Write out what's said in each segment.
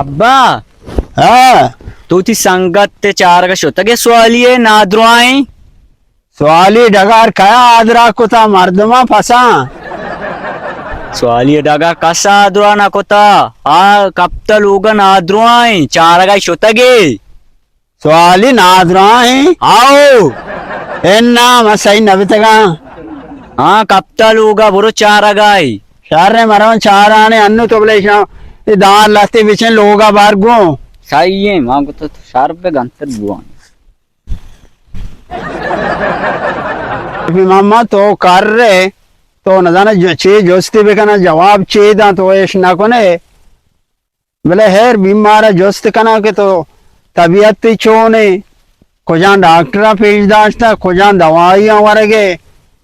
ابا! ہاں؟ تو تی سنگت تے چارگا شتگے سوالی ء نادراہیں؟ سوالی ڈگار کیا آدرا کتا مردماں پساں؟ سوالی ڈگار کس آدرا نہ کتا۔ آ کپتا لوگا نادراہیں، چارگا شتگے۔ سوالی نادراہیں؟ آؤ۔ انا، من سہی نبتگاں۔ ہاں، کپتا لوگا برو چارگائی۔ شر مرون چارانے انو تو بلے شاں۔ اے دار لہتے بچن لوگا بار گوں۔ سہی ایں، ما گو تو شر بہ گنتر بوان۔ ماما تو کر رہے، تو نزانا جو-، چے جستی بکنا، جواب چے داں، تو ایش نہ کنے۔ بلے ہیر بیمار ء جست کناں کہ تو طبیعت تئی چون ایں، کجام ڈاکٹر ء پیش داشتہ، کجام دوائیاں ورگ ء،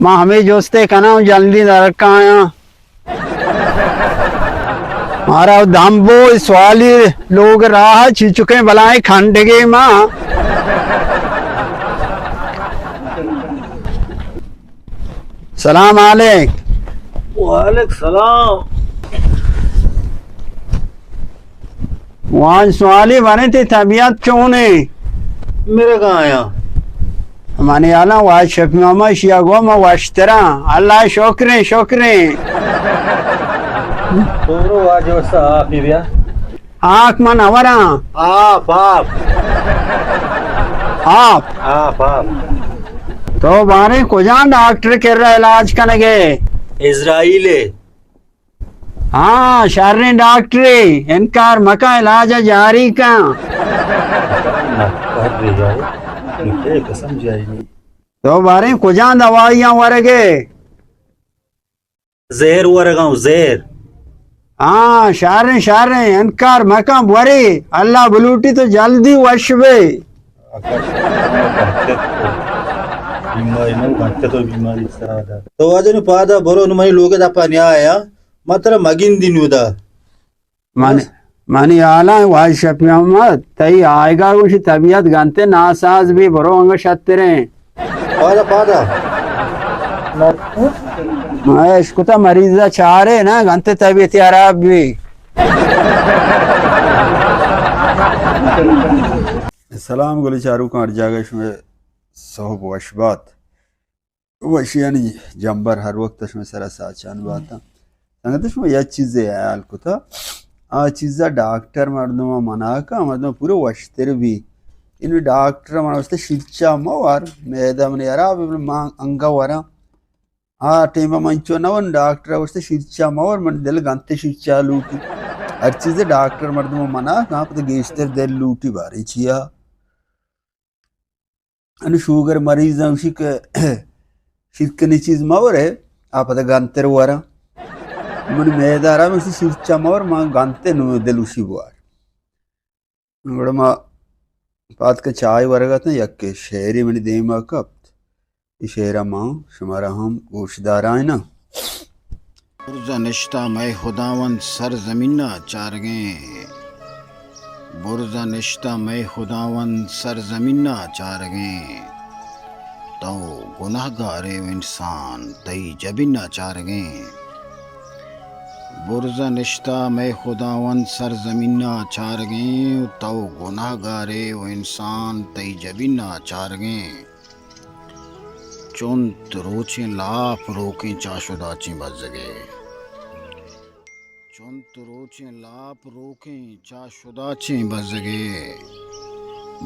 ما ہمے جست ء کناں و جلدی درکایاں۔ مارا دمبو سوالی لوگ راہ چیچکیں بلائیں کھنڈگے ما۔ سلام علیک۔ وعلیک سلام۔ واجہ سوالی باریں تئی طبیعت چون ایں؟ میرے کہاں آیا؟ منی حالاں واجہ شفیع محمد شیا گو ما وشتراں۔ اللہ شکریں، شکریں۔ تو رو واجہ وسا آپ ہی بیا۔ آنکھ من اوراں۔ آپ، آپ۔ آپ۔ آپ، آپ۔ تو باریں کجام ڈاکٹر کرا علاج کنگے؟ اسرائیل ء۔ ہاں، شریں ڈاکٹرے، انکار مکن، علاج جاری کن۔ نہ، کر دے جائے۔ نہ، اے قسم جائے نہیں۔ تو باریں کجام دوائیاں ورگے؟ زہر ورگاں، زہر۔ ہاں، شریں، شریں، انکار مکن، بوری، اللہ بلوٹی تو جلدی وش بے۔ بیماری نہ، گھنٹے تو بیماری سرا دا۔ تو واجہ نو پادا برو، نو منی لوگ دپا نیا آیا، ما ترا مگندی نو دا۔ من، منی حالاں واجہ شفیع احمد، تئی آئیگا گوشی طبیعت گنتے ناساز بی، برو انگا شتریں۔ پادا، پادا۔ ما اشکتا مریضا چارے نا، گنتے طبیعت خراب بی۔ سلام گلی چاروکاں، ہر جاگہ شمئے سہب وش بات۔ وشیانی جمبر ہر وقت شمئے سرا ساچان باتاں۔ سنگت، شما یک چیزے حیال کتا، آ چیزا ڈاکٹر مردم منع کا، مردم پورا وشتر بی۔ انو ڈاکٹر من واسطے شیرچا مور، میدہ من خراب، ما انگا وراں۔ آ ٹیم من چو نہ ون، ڈاکٹر واسطے شیرچا مور، من دل گنتے شیرچا لوٹی۔ ہر چیزے ڈاکٹر مردم منع کا، پتہ گیشتر دل لوٹی بارے چیا۔ انو شوگر مریض ہم شی کہ شیرکنی چیز مہ ورے، آ پدا گنتر وراں۔ من میدہ را من شیرچا مہ ور، من گنتے نو دل وشی بوار۔ گڑا ما پاد کہ چائے ورگا تھا، یک شعری منی دیما کپت۔ اے شعرا ما شمارا ہم گوش دارائیناں۔ برز ء نشتہ مئے خداوند سرزمین ء چارگیں۔ برز ء نشتہ مئے خداوند سرزمین ء چارگیں۔ تو گناہگارے و انسان تئی جبین ء چارگیں۔ برز ء نشتہ مئے خداوند سرزمین ء چارگیں و تو گناہگارے و انسان تئی جبین ء چارگیں۔ چنت روچیں لاپ روکیں چاشداچیں بزگے۔ چنت روچیں لاپ روکیں چاشداچیں بزگے۔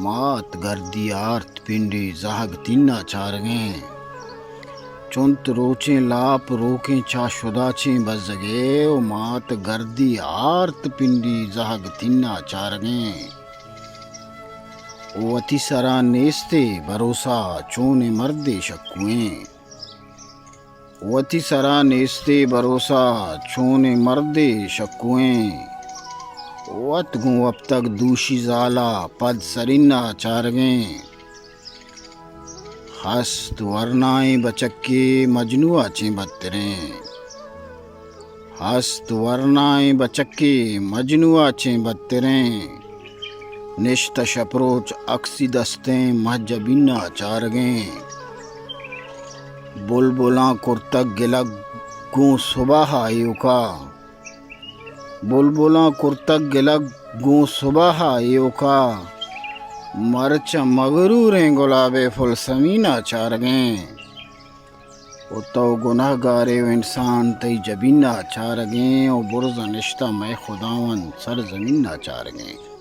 مات گردی آرت پنڈی زہگ تینا چارگیں۔ چنت روچیں لاپ روکیں چاشداچیں بزگے و مات گردی آرت پنڈی زہگ تینا چارگیں۔ وتی سرا نیستے بھروسہ چونیں مردے شکویں۔ وتی سرا نیستے بھروسہ چونیں مردے شکویں۔ وت گوں وپتگ دوشی زالا پد سرینا چارگیں۔ ہست ورنائیں بچکے مجنو ء چیں بدتریں۔ ہست ورنائیں بچکے مجنو ء چیں بدتریں۔ نشتہ شپ روچ عکسی دستیں مہ جبین ء چارگیں۔ بلبلاں کرتگ گلگ گوں صباہ ء ایوکا۔ بلبلاں کرتگ گلگ گوں صبح ءَ ایوکا، مرچاں مغروریں گلابے پل سمین ءَ چارگیں۔ و تو گناہگارے و انسان تئی جبین ءَ چارگیں و برز ءَ نشتہ مئے خداوند سرزمین ءَ چارگیں۔